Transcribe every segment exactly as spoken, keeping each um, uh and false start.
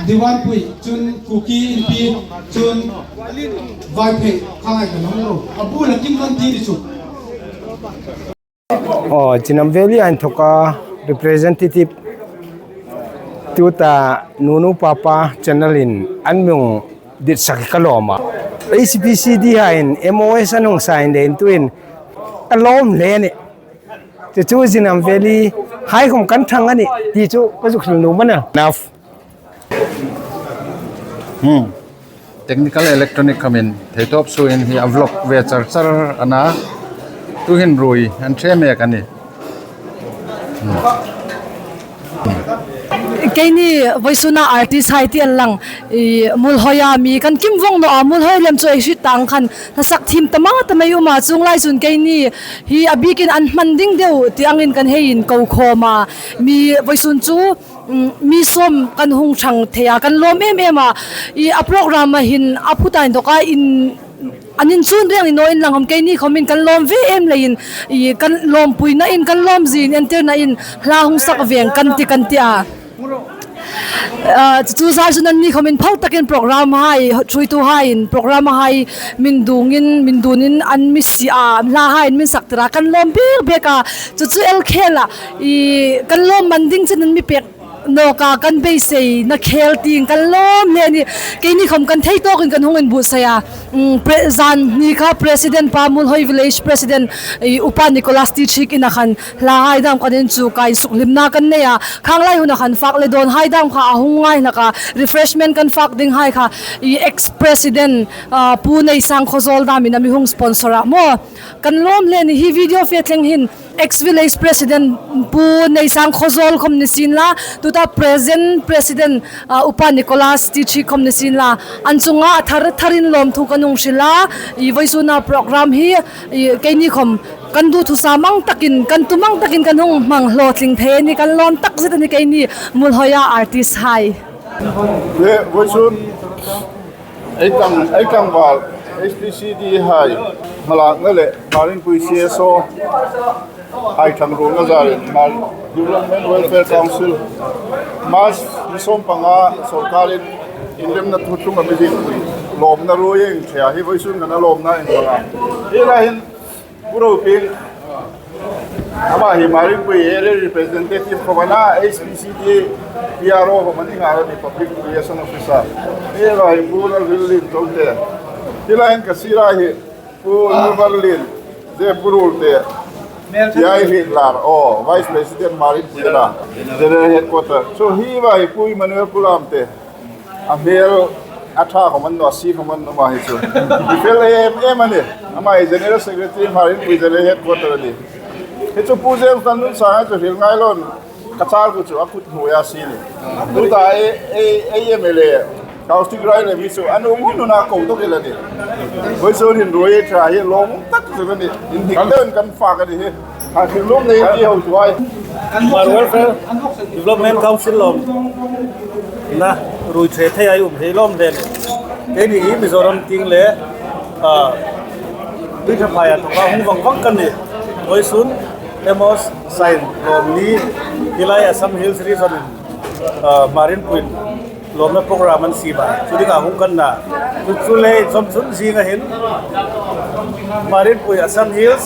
Diwanpui, chun Kuki Inpi, chun Vaiphei, khangai ka nong ro. A bula kim kan ti ni chu. Aw, Chinam Valley a inthoka representative tuta Nunu Papa channel-in an mi hung ditsak ka lawm a. H P C D hain M O S an hung sign leiin tuin ka lawm hle a nih. Chu chu Chinam Valley hai khom kan thang a nih ti chu ka zuk hril nuom a nih. Naf. Hmm. Technical electronic khamin thei tawp suin hi a vlog ve char char a na. Tuhin ruoi an ṭhe mek a nih. Hmm. Keini vawisuna artist hai ti an lang, i, Muolhoia mi kan kim vong naw a, Muolhoi lem chu ei hriet tang khan hla sak thiem ta ma ta mei um a, chuong lai chun keini hi a bikin an hman ding deu ti angin kan hei inko khawm a. Mi vawisun chu, mm, mi sawm kan hung ṭhang thei a, kan lawm em em a. I, a program-a hin a phut a inthoka in, an inchun reng ni naw inla khom keini khomin kan lawm ve em leiin, i, kan lawmpuinain kan lawmzie entirnain hla hung sak veng kan ti kan ti a. Ah, chu chu zar chun anni khomin phal takin program hai, ṭhuoitu haiin program hai min dungin, min dunin an mi sie a, hla haiin min sak tir a, kan lawm bek bek a. Chu chu el khel a, i, kan lawm man ding chen an mi pek nawk a, kan beiseina khel tieng kan lawm hle a nih. Keini khom kan thei tawkin kan hung inbuotsai a. Mm, pre-, zan hni kha President pa, Muolhoi Village President, i, Upa Nicholas Tichik ina khan hla hai dam kan inchuk a, insuklimna kan nei a. Khang lai huna khan fak le dawn hai dam kha a hung ngai hlak a, refreshment kan fak ding hai kha, i, ex-president, ah, Pu Neisang Khawzawl damin a mi hung sponsor a maw. Kan lawm hle a nih, hi video fe thleng hin ex-village president Pu Neisang Khawzawl khom ni sien la, tuta present president, ah, Upa Nicholas Tichik khom ni sien la, an chunga a thar tharin lawmthu kan hung hril a, i, vawisuna program hi, i, keini khom kan duthusam ang takin, kan tum ang takin kan hung hmang hlawtling thei a nih, kan lawm takzet a nih keini Muolhoia artist hai. Le, vawisun ei tlangval, H P C D hai hmalakna le Hmar Inpui C S O hai ṭhangruolna zarin Hmar Development Welfare Council, March ni sawm panga sawrkarin inremna thu tlung a mi zin lawmna ruoi ei ṭhe a, hi vawisun kan a lawmna inhmang a. Hi lai hin Pu Roping, ama hi Hmar Inpui area representative khom a na, H P C D P R O khom a ni ngai a nih, public relation officer. Hi lai Pu Lalhrilien Chawngte. Hi lai hin ka sira hi Pu Nuvarlien, Pu Ruolte, Tia Hrietlar, aw, Vice President Hmar Inpui a na, General Headquarter. Chu hi lai Pu Emmanuel Kulamte. A hmel a ṭha khom a ni naw, a si khom a ni naw ama hi chu. Mi fel em em a nih. Ama hi General Secretary Hmar Inpui General Headquarter a nih. Hi chu Pu James Lalnunsanga chu hril ngai loin ka char ku chu a kut hnuoia a si a nih. Tuta ei, ei, ei M L A, Kaustick Railem hi chu a nuom hun huna ko tawk el a nih. Vawisun hin ruoi ei ṭhe hi lawm takzet a nih. Inhnik deuin kan fak a nih hi. Hang thil lum nei ti ho tuai. Hmar Welfare Development Council lawmna ruoi ṭhe thei ei um hi lawm hle a nih. Keini hi Mizoram tieng le, ah, Tuithaphai a inthoka hung vang vang kan nih. Vawisun M O S sign lawm ni hi lai Assam Hills Region-in, ah, Hmar Inpuiin lawmna program an siem a, chu dinga hung kan na. Chu, chu le inzawm chun zinga hin Hmar Inpui Assam Hills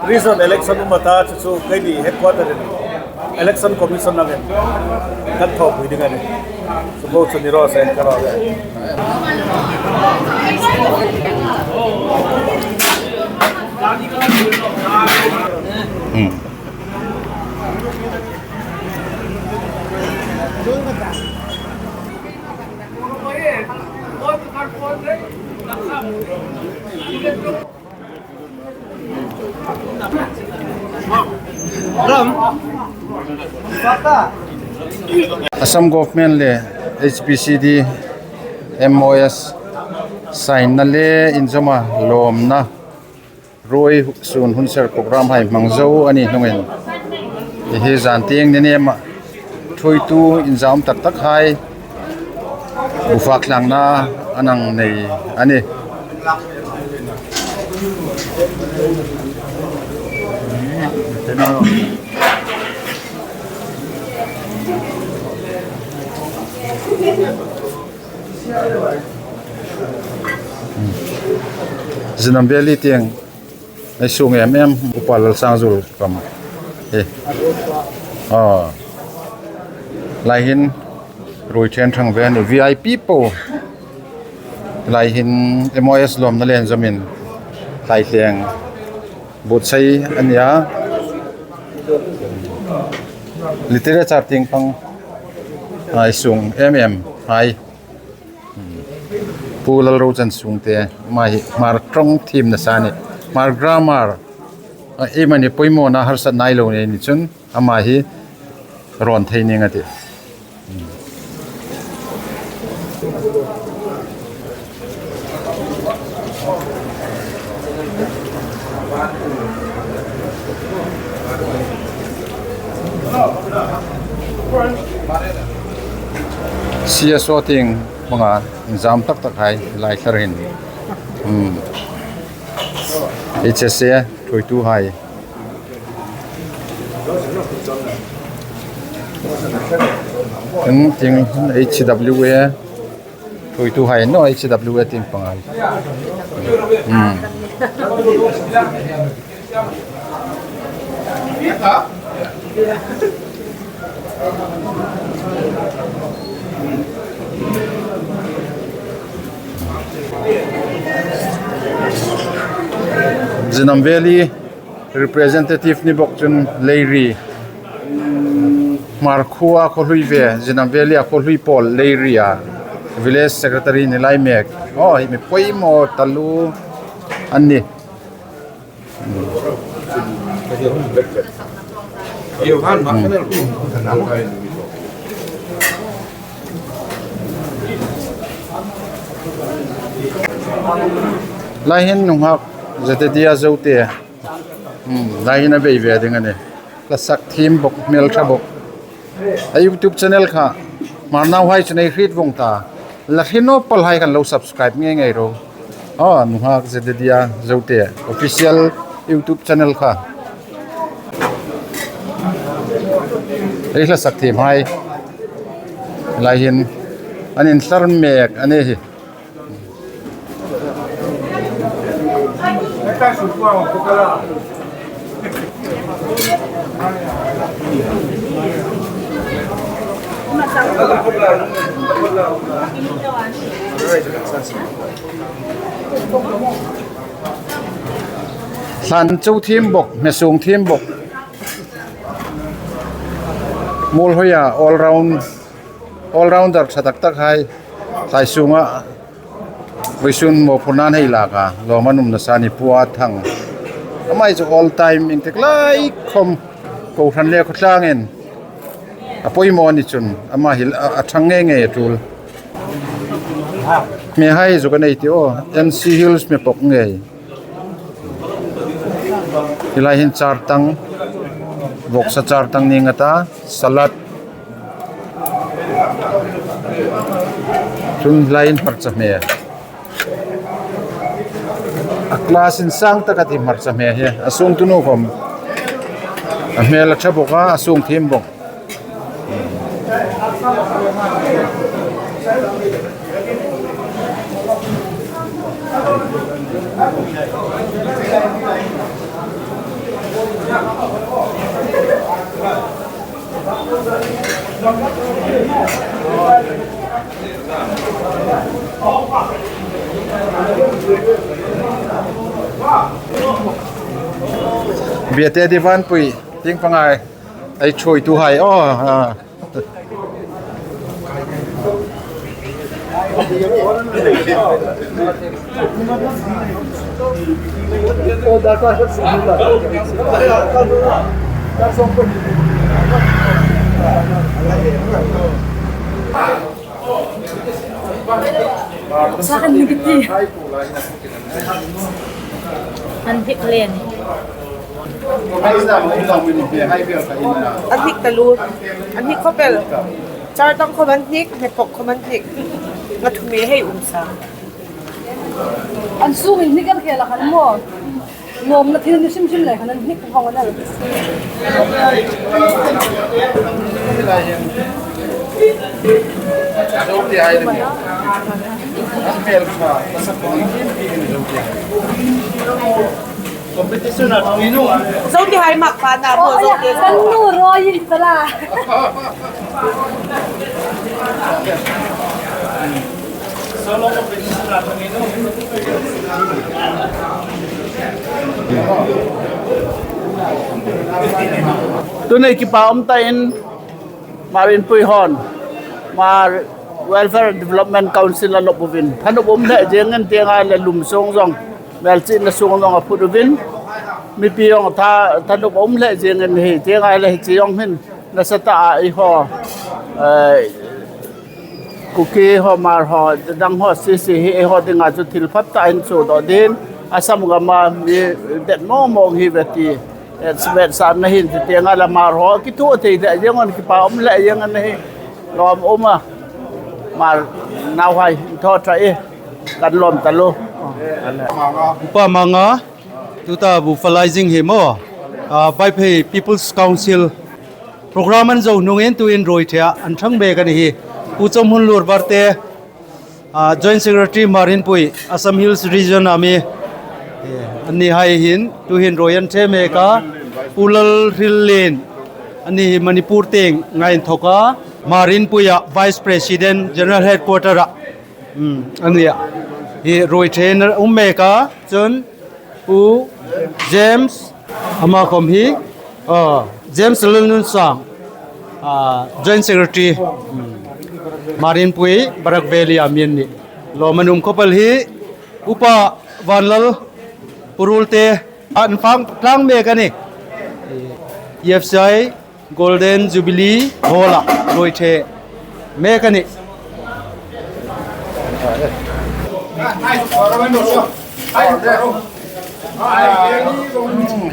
Region election um a ta, chu chu keini headquarter-in Election Commission angin kan thawpui ding a nih. Chu bo chu ni raw se, ka raw se. Hmm. Assam Government le H P C D M O S sign-na le inzawma lawmna ruoi sun hun ser program hai hmang zo a ni hnungin, hi zan tieng ni nem a ṭhuoitu inzawm tak tak hai bu fak tlangna an hang nei a nih. Zinam Valley tieng ei sung em em, Upa Lalsangzul kam. Eh. Ah. Lai hin ruoi ṭhen thang ve ni V I P po. Lai hin M O S lawmna le inzawmin thlaithleng buotsai a nia. Literature tieng pang ei sung em em hai. Pu Lalrochan Sungte, ama hi Hmar ṭawng thiem nasa ni, Hmar grammar, a, ei mani poimawna harsat nai lo nei ni chun, ama hi rawn thei ning a tih. C S O tieng hmanga inzam tak tak hai lai thar hin. Hmm. H S A thuoituhai. Tieng, tieng H W A thuoituhai, no, H W A tieng pang hai. Hmm. Zinam Valley representative ni bawk chun Leiri. Hmar khuoa khaw hlui ve, Zinam Valley-a khaw hlui pawl Leiri-a village secretary ni lai mek. Aw, hi mi poimaw taluo an nih. Lai hin nunghak Zededia Zote. Hmm, lai hin a bei ve ding a nih. Hla sak thiem bawk, hmel ṭha bawk. A YouTube channel kha Hmar nauhai chun ei hriet vawng ta. La hre naw pal hai khan lo subscribe ngei ngei ro. Aw, nunghak Zededia Zote official YouTube channel kha. Ei hla sak thiem hai. Lai hin an inthlar mek a ni hi. Hlan cho thiem bawk, hmesung thiem bawk. Muolhoia all round, all rounder ṭha tak tak hai. Tlai sunga vawisun mawphurna an hei lak a, lawm an um nasa ni Pu Athang. Ama hi chu all time iengtik lai khawm kohran le khawtlangin a poimaw ni chun ama hi a, a ṭhang ngei ngei a ṭul. Hmehai zuk a nei ti aw, N C Hills hme pawk ngei. Hi lai hin chartang, vawksa chartang ni nga ta, salad. Chun hi lai hin hmarcha hme. A class insang taka ti hmarcha hme hi. A sungtu nu khawm a hmel a ṭha bawk a, a sung thiem bawk. Biate Divanpui, tieng pangai. Ei thuoituhai, aw, a. Sa kan ni kiti. An hnik len. An hnik taluo. An hnik khawp el. Chartang khawm an hnik, hme pawk khawm an hnik. Nga thu me hei um sa. An sung in hnik an khel a khan maw. Lawmna thil ni hrim hrim le khan an hnik vawng an el. Zote hai le mi. An hmel kha, ka sa ko ni ki ni zote hai. Competition a thang inu. Zote hai mak pa na mo zote. Kan nu roi in tala. Solo competition a thang inu. Tuni kipa um ta in. Hmar Inpui hon, Hmar Welfare and Development Council a lawp uvin, thanop um hle zingin tienga le lum sung zong, melchihna sung zong a phut uvin, mipi zong tha, thanop um hle zingin hi tienga le hi chi zong hin, nasa ta a ei ho, eh, Kuki ho, Hmar ho, dang ho, sisi hi ei ho dinga chu thil phap ta in chu do din, Assam gama mi det mong mong hi ve ti. Etsbet sa na hin ti tienga la Hmar ho, ki thu thei de, zeng on kipa um le, zeng an hi. Lawm um a. Hmar nauhai, thaw tha i. Kan lawm taluo. Upa Manga, tuta bu Falaizing hi maw. Ah, Vaiphei People's Council program an zo hnungin tuin ruoi thei a, an thang mek a ni hi. Pu Chawmhunlur Barte, Ah, Joint Secretary Hmar Inpui, Assam Hills Region a mi, eh, an ni hai hin, tuhin ruoi an thei mek a, Pu Lalhrinlien, an ni hi Manipur tieng ngai inthawk a, Hmar Inpui a Vice President, General Headquarter a, hmm, an ni a, hi ruoi thei an um mek a, chun, Pu James, ama khom hi, ah, James Lalnunsang, ah, Joint Secretary, hmm, Hmar Inpui, Barak Valley a mi an nih. Lawm an um khop el hi, Upa Vanlal Purulte, an fang tlang mek a nih. E F C I, Golden Jubilee Hall a ruoi thei mek a nih.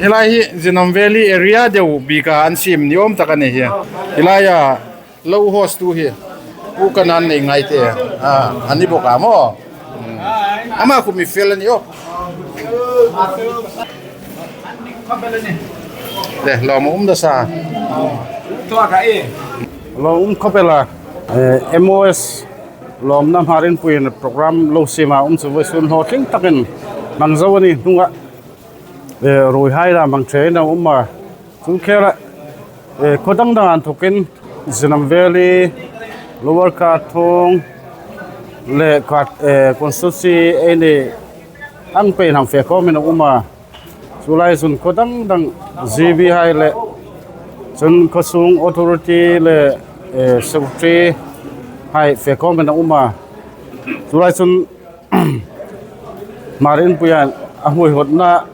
Hi lai hi Zinam Valley area deu bika an siem ni awm tak a ni hi. Hi laia lo host-tu hi Pu Kanan Neingaite. Ah, a ni bawk a maw. Hmm. Ama khu mi fel a ni aw. Le, lawm um ta sa. Lawm um khop el a. Eh, M O S lawmna Hmar Inpuiin program lo siem a um chu vawisun hlawtling takin hmang zo a ni hnunga. Eh, ruoihai la hmang thei a um a. Chu khela, eh, khaw dang dang inthawkin Zinam Valley, Lower Karthawng le Kar-, eh, constituency ei ni ang pei hang fe khawmin a um a. Chu lai chun khaw dang dang G B hai le chun khaw sung authority le, eh, secretary hai fe khawmin a um a. Chu lai chun Hmar Inpuia a hmuihawtna,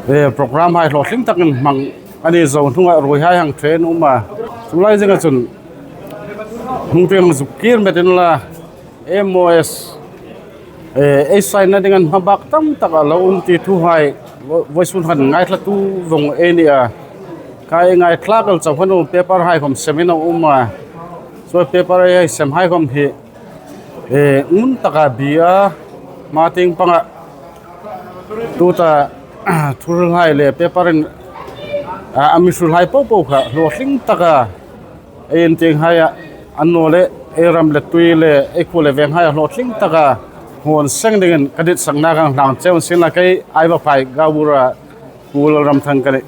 eh, program hai hlawtling takin hmang a ni zo hnunga ruoihai hang thei an um a. Chu lai zinga chun hung tieng zuk kir met inla M O S, eh, ei sign-na ding an hmabak tam tak a lo um ti thu hai vawisun khan ngaithlatu vong ei ni a. Kha ei ngaithlak el chauh khan paper hai khom semin a um a. Chu paper ei sem hai khom hi, eh, ngun taka bia, hma tieng panga tuta thuhril hai le paper-in, ah, a mi hril hai popo kha hlawtling taka ei in tieng haia, annawleh ei ram le tui le ei khuo le veng haia hlawtling taka hung seng dingin ka ditsakna kan hlan cheu sin la, kei Aivaphai Gaubura Pu Lalramthang ka nih.